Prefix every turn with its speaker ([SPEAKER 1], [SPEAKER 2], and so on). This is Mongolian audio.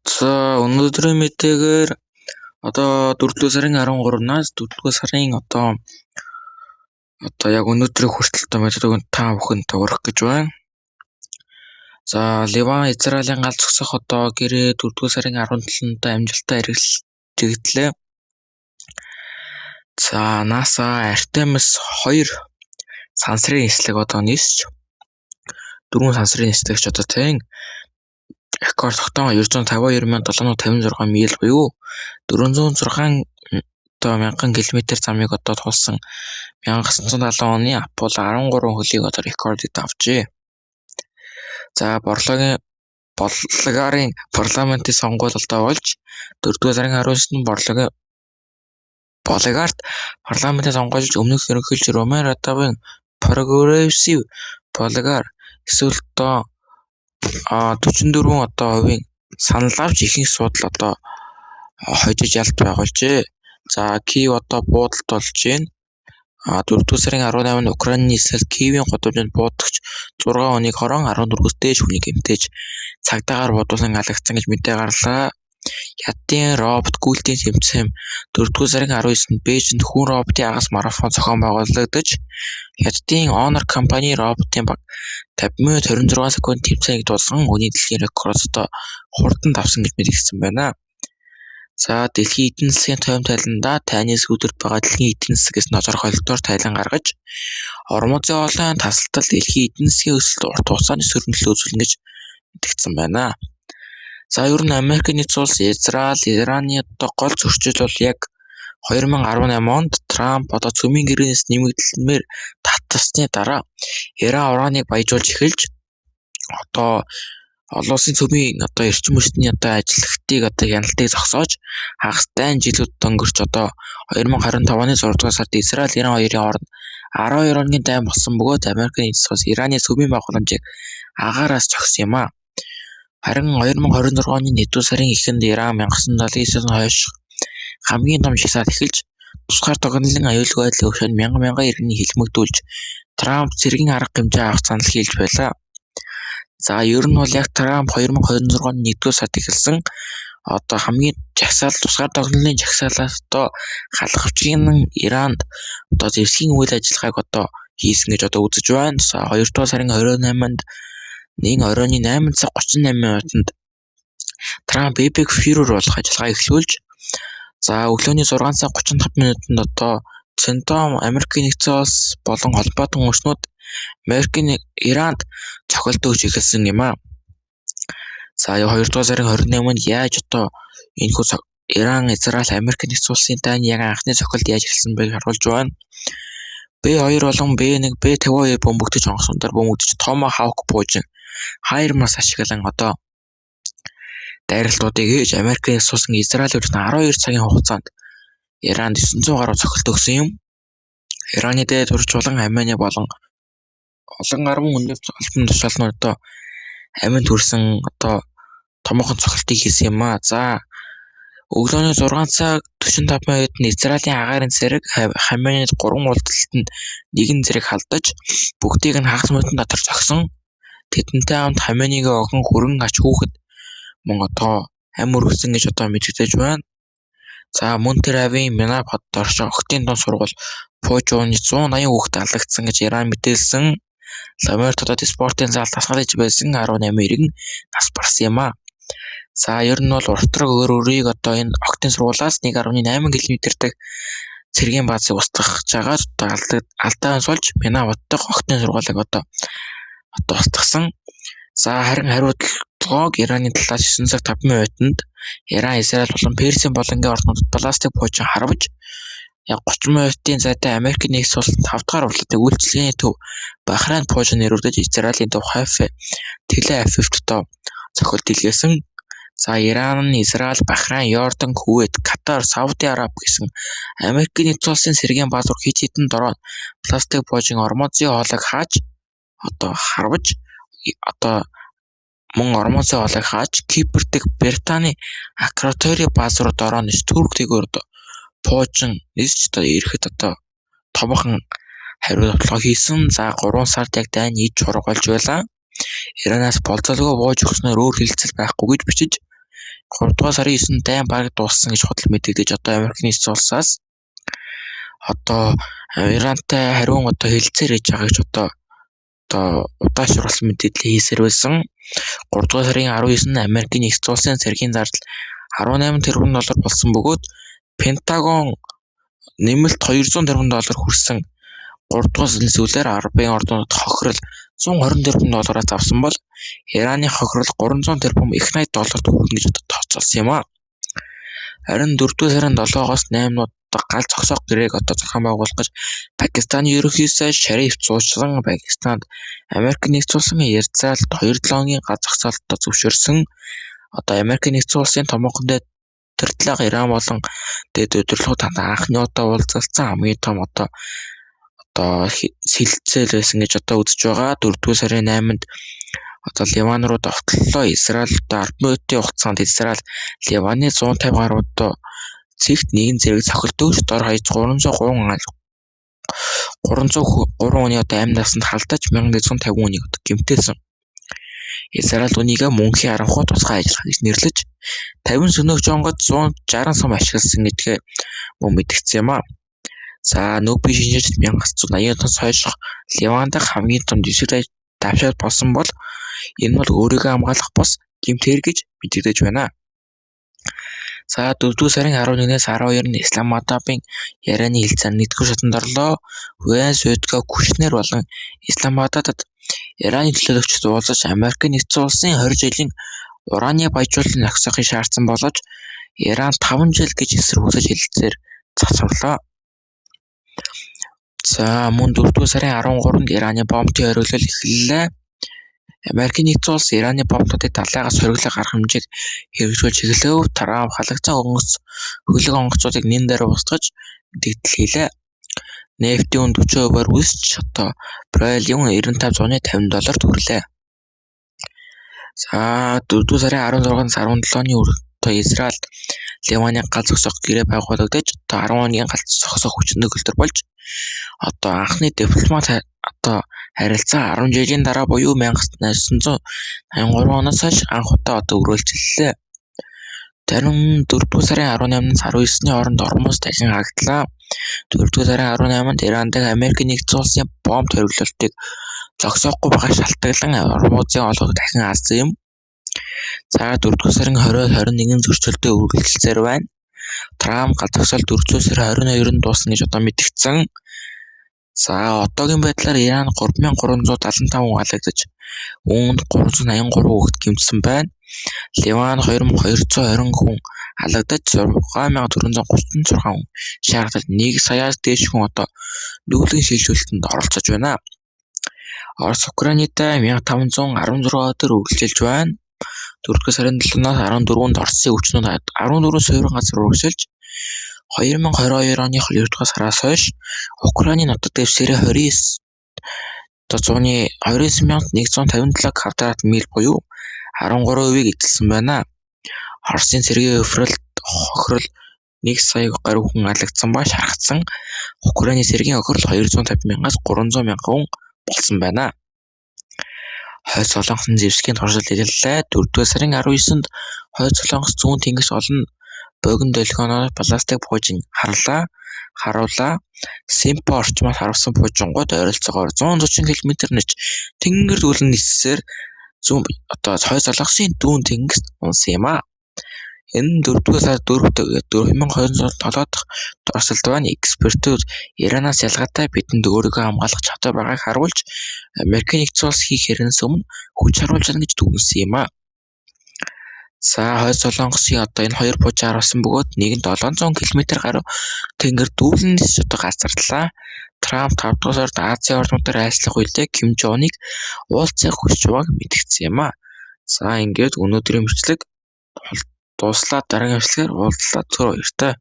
[SPEAKER 1] За өнөөдрийн мэдээгээр одоо 4-р сарын 13-наас 4-р сарын одоо яг өнөөдрийн хүртэл одоо мэдээлэл та бүхэнд хүргэх гэж байна. За Ливан Израилийн гал зогсоох одоо гэрээ 4-р сарын 17-нд амжилттай хэрэгжигдлээ. За NASA Artemis 2 сансрын нислэг одоо нисч дөрвөн сансрын нислэгч одоо тийм рекорд тогтоон 252,756 миль буюу 406 одоо мянган километр замыг одоо туулсан 1970 оны Апполо 13 хөлийг одоо рекордыг давжээ. За Болгарын парламентын сонгуул одоо болж 4-р сарын 19-нд Болгарт парламентын сонгуульд өмнөх ерөнхийлөгч Румен Радевын Прогрессив Болгар эсвэл одоо 44 одоо хувийн санал авч ихэнх суудал одоо хожиж ялт байгуулжээ. За Киев одоо буудалд болж байна. 4-р сарын 18-нд Украины нийслэл Киевийн гудамжинд буудагч 6 хүнийг хорон 14-өөс дээш хүнийг гэмтээж цагдаагаар буудуулан алагдсан гэж мэдээ гарлаа. Хятадын робот гүйлтийн тэмцээн 4-р сарын 19-нд Бээжинд хүн роботын хагас марафон зохион байгуулагдаж, Хятадын Honor компани роботын баг 50 минут 26 секунд тэмцээнийг дуусган хүний дэлхийн рекорд одоо хурдан давсан гэж мэдэгдсэн байна. За дэлхийн эдийн засгийн тойм тайландаа тайны сүүдэрт байгаа дэлхийн эдийн засаг гэсэн тодорхойлолтоор тайлан гаргаж, Ормузын хоолойн тасалдал дэлхийн эдийн засгийн өсөлтөд урт хугацааны сөрөг нөлөө үзүүлнэ гэж мэдэгдсэн байна. За ер нь Америк нэгдсэн улс, Израиль, Ираны одоо гол зөрчил бол яг 2018 онд Трамп одоо цөмийн гэрээнээс нэмэгдэлмээр татсны дараа Иран ураныг баяжуулж эхэлж одоо олон улсын цөмийн одоо эрчим хүчний одоо ажилтныг одоо хяналтыг зогсоож хагас дайн жилүүд өнгөрч одоо 2025 оны 6 дугаар сард Израиль Иран хоёрын хооронд 12 хоногийн дайн болсон бөгөөд Америк нэгдсэн улс Ираны цөмийн байгууламжийг агаараас зогссон юм а. Харин 2026 оны 1-р сарын эхэнд Иран 1979-ээс хойш хамгийн том жагсаал эхэлж тусгаар тогтнолын аюулгүй байдлын хөвшөөнд мянган мянган иргэнийг хилмигдүүлж Трамп цэргийн арга хэмжээ авах санал хийлж байлаа. За ер нь бол яг Трамп 2026 оны 1-р сард эхэлсэн одоо хамгийн жагсаал тусгаар тогтнолын жагсаалаас одоо халахвчгийн Иранд одоо зэвсгийн үйл ажиллагааг одоо хийсэн гэж одоо үзэж байна. За 2-р сарын 28-нд нэг оройн 8 цаг 38 минутанд Трамп APEC Führer болох ажиллагаа эхлүүлж, за өглөөний 6 цаг 35 минутанд одоо CENTCOM Америкийн нэгдсэн улс болон холбоотон хүчнүүд Америкийн Иранд цохилт өгч эхэлсэн юм а. За 2 дугаар сарын 28-нд яаж одоо энэхүү Иран, Израиль, Америк нэгдсэн улсын дайны яг анхны цохилт яаж эхэлсэн байг харуулж байна. Б2 болон Б1, Б52 бөмбөгдөж онгоцнуудаар бөмбөгдөж Tomahawk буужин HIMARS ашиглан одоо дайралтуудыг хийж Америк нэгдсэн улсын Израиль 12 цагийн хугацаанд Иранд 900 гаруй цохилт өгсөн юм. Ираны дээд хүрч болон Хамини болон олон гаруй өндөр албан тушаалнууд одоо аминд хүрсэн одоо томоохон цохилтыг хийсэн юм а. За өглөөний 6 цаг 45 минутанд Израилийн агаарын зэрэг Хаминид 3 уулзалтанд нэгэн зэрэг халдаж бүгдийг нь хагас минутын дотор зогсон. Тэдэнтэй хамт Хаминигийн охин хүрэн ач хүүхэд мөн одоо амь өргөсөн гэж одоо мэдэгдэж байна. За мөн тэр авийн Минаб хотод оршин охидын дунд сургууль Пужууны 180 хүүхэд алдагдсан гэж Иран мэдээлсэн. Ламерт хотод спортын зал дасгал хийж байсан 18 иргэн нас барсан юм а. За ер нь бол уртраг өөр өөрийг одоо энэ охидын сургуулиас 1.8 км дэх цэргийн баазыг устгах жагаад одоо алдаа суулж Минаб хотод охидын сургуулийг одоо устгасан. За харин хариуцлагыг Ираны талаас 9 цаг 5 минутанд Иран, Израиль болон Персийн болонгийн орнуудад баллистик пуужин харваж яг 30 минутын зайтай Америкийн нэгдсэн улсын 5 дахь урлагийн үйлчилгээний төв Бахрейн пуужин нэрвэрдэж Израилийн төв Хайфа, Тель-Авивт одоо цохилт илгээсэн. За Иран, Израиль, Бахрейн, Йордан, Күвейт, Катар, Сауди Араби гэсэн Америкийн нэгдсэн улсын цэргийн бааз руу хэд хэдэн дрон, баллистик пуужин Ормузын хоолойг хааж одоо харваж одоо мөн Ормузын хоолойг хааж Кипр дэх Британий Акротири бааз руу дрон нис Турк дээгүүр одоо пуужин нисч одоо ирэхэд одоо томоохон хариу товтлогоо хийсэн. За 3 сард яг дайн ид чурга болж байлаа. Иранаас болзолгүй бууж өгснөөр өөр хэлцэл байхгүй гэж бичиж 3 дугаар сарын 9-нд дайн бараг дууссан гэж худал мэдэгдэж одоо Америк нэгдсэн улсаас одоо Ирантай хариун одоо хэлэлцээр хийж байгаа гэж одоо удаашруулсан мэдээлэл хийсээр байсан. 3 дугаар сарын 19-нд Америкийн нэгдсэн улсын цэргийн зардал 18 тэрбум доллар болсон бөгөөд Пентагон нэмэлт 200 тэрбум доллар хүрсэн. 3 дугаар сарын сүүлээр Арабын орнууд хохирол 120 тэрбум доллараас авсан бол Ираны хохирол 300 тэрбум их 80 долларт хүрнэ гэж тооцоолсон юм а. Харин 4 дугаар сарын 7-оос 8-нд гал зогсоох гэрээг одоо зохион байгуулах гэж Пакистаны ерөнхий сайд Шариф зуучлан Пакистанд Америк нэгдсэн улсын Израильд 2-7 хоногийн гал зогсоолтод зөвшөөрсөн. Одоо Америк нэгдсэн улсын томоохон удирдлага Иран болон дэд удирдлагууд анхны удаа уулзалцсан хамгийн том одоо сэлэлцэл байсан гэж одоо үзэж байгаа. 4 дугаар сарын 8-нд одоо Ливан руу довтлоо. Израиль одоо 10 минутын хугацаанд Израиль Ливаны 150 гаруй одоо цэгт нэгэн зэрэг цохилт өгч дор хаяж 303 хүний одоо амьд авсанд халдаж 1150 хүнийг одоо гэмтээсэн. Израиль үүнийг мөнхийн харанхуй тусгай ажиллагаа гэж нэрлэж 50 сөнөөгч онгоц 160 сум ашигласан гэдгээ мөн мэдгдсэн юм а. За Нүүбийн шинжээчид 1980 оноос хойш Ливан дахь хамгийн том дэвсгэр давшаад болсон бол энэ бол өөрийгөө хамгаалах бус гэмт хэрэг гэж мэдэгдэж байна. За 4-р сарын 11-ээс 12-нд Исламабадын ярианы хэлэлцээ нэгдүгээр шатанд орлоо. Вэнс, Уиткофф, Кушнер болон Исламабадад Ираны төлөөлөгчид уулзаж Америк нэгдсэн улсын 20 жилийн ураны баяжуулалтыг зогсоохыг шаардсан боловч Иран 5 жил гэж эсэргүүцэж хэлэлцээр цацварлаа. За мөн 4-р сарын 13-нд Ираны бомбын хориглол эхэллээ. Америкийн нэгдсэн улс Ираны бомбуудыг далайгаас хориглох арга хэмжээг хэрэгжүүлж эхлэв. Трамп халагдсан хөлөг онгоцуудыг нэн даруй устгаж мэдэгдэл хийлээ. Нефтийн үн 40%-аар өсч одоо баррелийн 95.50 долларт хүрлээ. За 4-р сарын 16-наас 17-ны одоо Израиль Ливаны гал зогсоох гэрээ байгуулагдаж одоо 10 хоногийн гал зогсоох хүчин төгөлдөр болж одоо анхны дипломат одоо харилцаа 10 жилийн дараа буюу 1983 оноос хойш анх удаа одоо өрөөлжлээ. Харин 4-р сарын 18-наас 19-ны хооронд Ормуз дахин хаагдлаа. 4-р сарын 18-нд Иран дахь Америкийн нэгдсэн улсын бомб хориглолтыг зогсоохгүй байгаа шалтгаалan Ормузын олгог дахин хаасан юм. За 4-р сарын 20-оос 21-нд зөрчилдөөн үргэлжилсээр байна. Трамп гал зогсоол 4 сарын 22-нд дуусна гэж одоо мэдгдсэн. За одоогийн байдлаар Иран 3375 хүн алагдаж, үүнд 383 хүүхэд гэмтсэн байна. Ливан 2220 хүн алагдаж, 6436 хүн шаргадаж, 1 саяас дээш хүн одоо нүүлгэн шилжүүлэлтэнд оролцож байна. Орос Украинатай 1516 өдөр үргэлжилж байна. 4-р сарын 7-наас 14-нд Оросын хүчнүүд 14 суурин газар урагшилж 2022 оны 2-р сараас хойш Украины нутаг дэвсгэрийн 29,157 квадрат миль буюу 13%-ийг эзэлсэн байна. Оросын цэргийн хохирол 1 сая гаруй хүн алагдсан ба шархагдсан. Украины цэргийн хохирол 250 мянгаас 300 мянган хүн болсон байна. Хойд Солонгосын зэвсгийн туршилт эхэллээ. 4-р сарын 19-нд Хойд Солонгос зүүн тэнгис олон богино долгионоор пластик пуужин харуулаа. Симпо орчмоос харвасан пуужингууд ойролцоогоор 140 км нэч тэнгэр дүүлэн ниссээр зүүн одоо Хойд Солонгосын дүүн тэнгист унсан юм а. Энэ нь 4-р сард 2027 дахь туршилт байна. Экспертүүд Иранаас ялгаатай бидэнд өөрийгөө хамгаалах чадвар байгааг харуулж Америкийн нэгдсэн улс хийх хэрэгнээс өмнө хүч харуулж байна гэж дүгнэсэн юм а. За Хойд Солонгосын одоо энэ хоёр пуужин харуулсан бөгөөд нэг нь 700 км гаруй тэнгэр дүүлэн нисэж одоо газарлаа. Трамп 5 дугаар сард Азийн орнуудаар айлчлах үедээ Ким Жоныг уулзахыг хүсэж байгааг мэдгдсэн юм а. За ингээд өнөөдрийн бичлэг дууслаа. Дараагийн бичлэгээр уулзлаа. Түр баяртай.